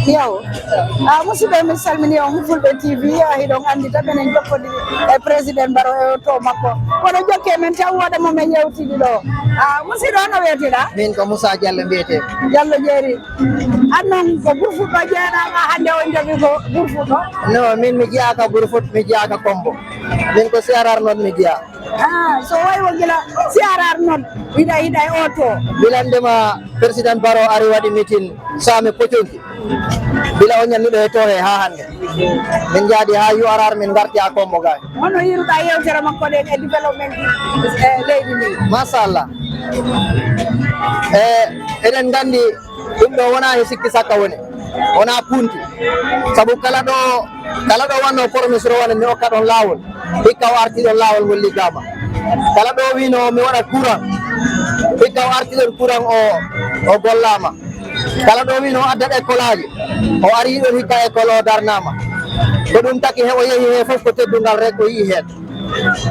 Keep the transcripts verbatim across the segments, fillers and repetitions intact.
Yaw. A musidɓe, min salmini on Fulɓe T V, a hiɗon anndi tan minen jokkodiri e président Baro e to makko. Kono jokke men tan wooda mo men yewtidi ɗo. A musidɗo, hono wiyetee-ɗaa? Min ko Moussa Diallo mbiyetee. Diallo Jeeri. An noon ko Burfut ɗo jeeɗaa, hannde on jaɓi ko Burfut ɗo? No, min mi jeyaaka Burfut, mi jeyaaka Kombo. Min ko C R R noon mi jeyaa. Ah, so wayi wo gila C R R noon, hiɗa, hiɗa e oto. Bilandema président Baro ari waɗi meeting Saame Poconki. Bila o ñannuɗo e to he haa hannde. Min njaadi haa U R R, min ngarti haa Kombo gaay. Hono yiiruɗaa yewtere makko ɗen e development e leydi ndi? Machallah. E, eɗen nganndi ɗum ɗo wonaa he sikki sakka woni. Wonaa punti. Sabu kala ɗo, kala ɗo wannoo promesse ɗo wona mi okkat on laawol. Hikka o arti ɗon laawol ngol liggaama. Kala ɗo wiino mi waɗa courant. Hikka o arti ɗon courant o, o gollaama. Kala ɗo wiino o addat école aji. O ari ɗon hikka école o darnaama. Ko ɗum taki he o yehi he fof ko teddungal rek o yi'i heen.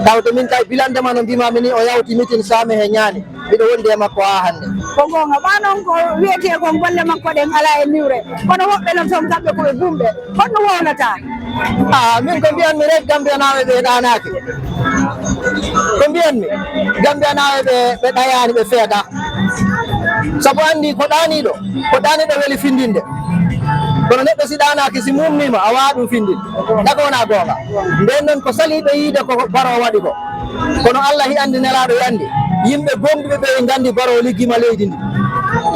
Tawde min kay bilandema no mbimaami ni o yawti meeting Saame he ñaani. Miɗo wondi e makko haa hannde. Ko goonga, ɓaa noon ko wiyetee kon golle makko ɗen alaa e niwre. Kono woɓɓe no toon kamɓe ko ɓe bumɓe. Honno wowlataa? Ah, min ko mbiyanmi rek, Gambiyanaaɓe ɓe ɗaanaaki. Ko mbiyanmi, Gambiyanaaɓe ɓe, ɓe ɗayaani, ɓe feedaa. Sabu anndi ko ɗaaniiɗo, ko ɗaaniiɗo weli findinde. Kono neɗɗo si ɗaanaaki, si mumniima, a waawaa ɗum findinde. Ndaa ko wonaa goonga. Ndeen noon ko saliiɓe yiide ko Baro waɗi ko. Kono Allah hi anndi, Nelaaɗo hi anndi. Yimɓe gooŋɗuɓe ɓe nganndi Baro liggiima leydi ndi.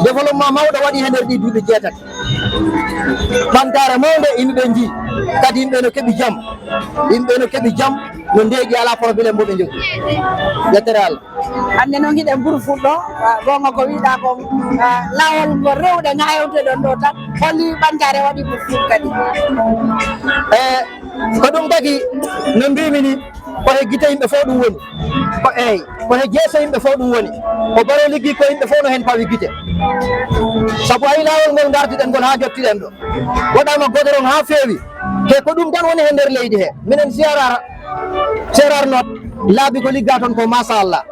Développement mawɗo waɗi he nder ɗii duuɓi jeetati. Ɓamtaare mawnde yimɓe ɓe njii. Kadi yimɓe no keɓi jam. Yimɓe no keɓi jam, no ndeeƴi, alaa problème mo ɓe njogii. Yettere Allah. Hannde noon hiɗen Burfut ɗo, ah, goonga ko wiɗaa kon, ah, laawol ngol rewɗen haa hewtoɗon ɗo tan. Holli ɓamtaare waɗi Burfut kadi? E, ko ɗum tagi no mbiimi ni, ko he gite yimɓe fof ɗum woni. Ko eey, ko he jeese yimɓe fof ɗum woni. Ko Baro liggi ko yimɓe fof no heen pawi gite. Sabu ayi laawol ngol ngarduɗen ngol haa jottiɗen ɗo. Waɗaama godoron haa feewi. He ko ɗum tan woni he nder leydi he. Minen C R R, C R R noon laabi ko liggaa toon ko machallah.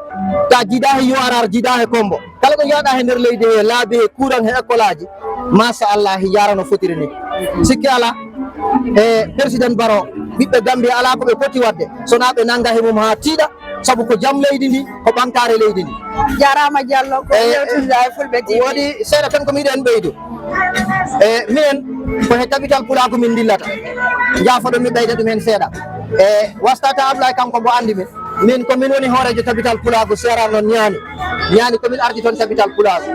Ta jiidaa he U R R, jiidaa he Kombo. Kala ko njahaɗaa he nder leydi he, laabi he, courant he, école aji, machallah, hi yaara no fotiri ni. Sikki alaa, e président Baro, ɓiɓɓe Gambie alaa ko ɓe poti waɗde, so wonaa ɓe nannga he mum haa tiiɗa, sabu ko jam leydi ndi, ko ɓamtaare leydi ndi. Jaaraama Diallo, ko e, yewtidde e Fulɓe T V. Woodi seeɗa tan ko miɗen ɓeydu. E, minen, ko he Tabital Pulaagu min ndillata. Njaafoɗon mi ɓeyda ɗum heen seeɗa. E, wasta ta Ablaye kanko mbo anndi min. Min ko min woni hooreejo Tabital Pulaagu, C R R noon ñaani. Ñaani ko min ardi toon Tabital Pulaagu.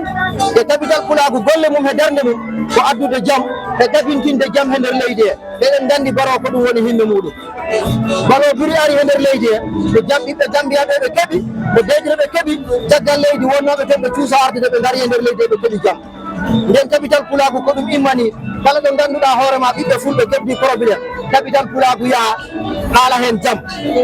E Tabital Pulaagu golle mum he darnde mum ko addude jam e tabintinde jam he nder leydi he. Eɗen nganndi Baro ko ɗum woni himme muɗum. Baro biri ari he nder leydi he, ko jam ɓiɓɓe Gambiya ɓe ɓe keɓi, ko deeƴre ɓe keɓi, caggal leydi wonnooɓe toon ɓe cuusa arde de ɓe ngari he nder leydi he ɓe keɓi jam. Nden Tabital Pulaagu ko ɗum immani, kala ɗo ngannduɗaa hoore ma ɓiɓɓe Fulɓe keɓdi problème, Tabital Pulaagu yaha haala heen jam.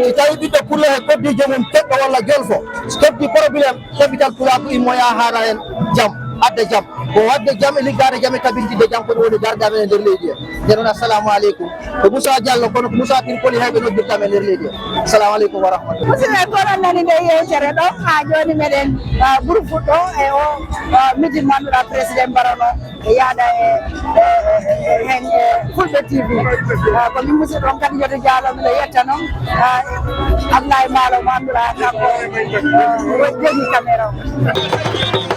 Si tawii ɓiɗɗo pullo he koddiijo mum teɗɗo walla jolfo keɓdi problème, Tabital Pulaagu immoya haala heen jam, adda jam. Ko waɗde jam e liggaade jam e tabintinde jam ko ɗum woni darnde amen e nder leydi he. Nden on, assalamu aleykum. Ko Moussa Diallo, kono ko Moussa Tripoli hayɓe noddirta men nder leydi he. Assalamu aleykum wa rahmatullah. Musidɓe, ko oɗon nani nde yewtere ɗo, haa jooni meɗen, ah, Burfut ɗo e o, ah, meeting mo annduɗaa président Baro no e yaada e, e, e, e, heen e Fulɓe T V. Ah, ko min musidɗo on Kadidiatou Diallo, miɗo yetta noon, ah, Ablaye Malo mo annduɗaa kanko, ah, wo-, jogii caméra o.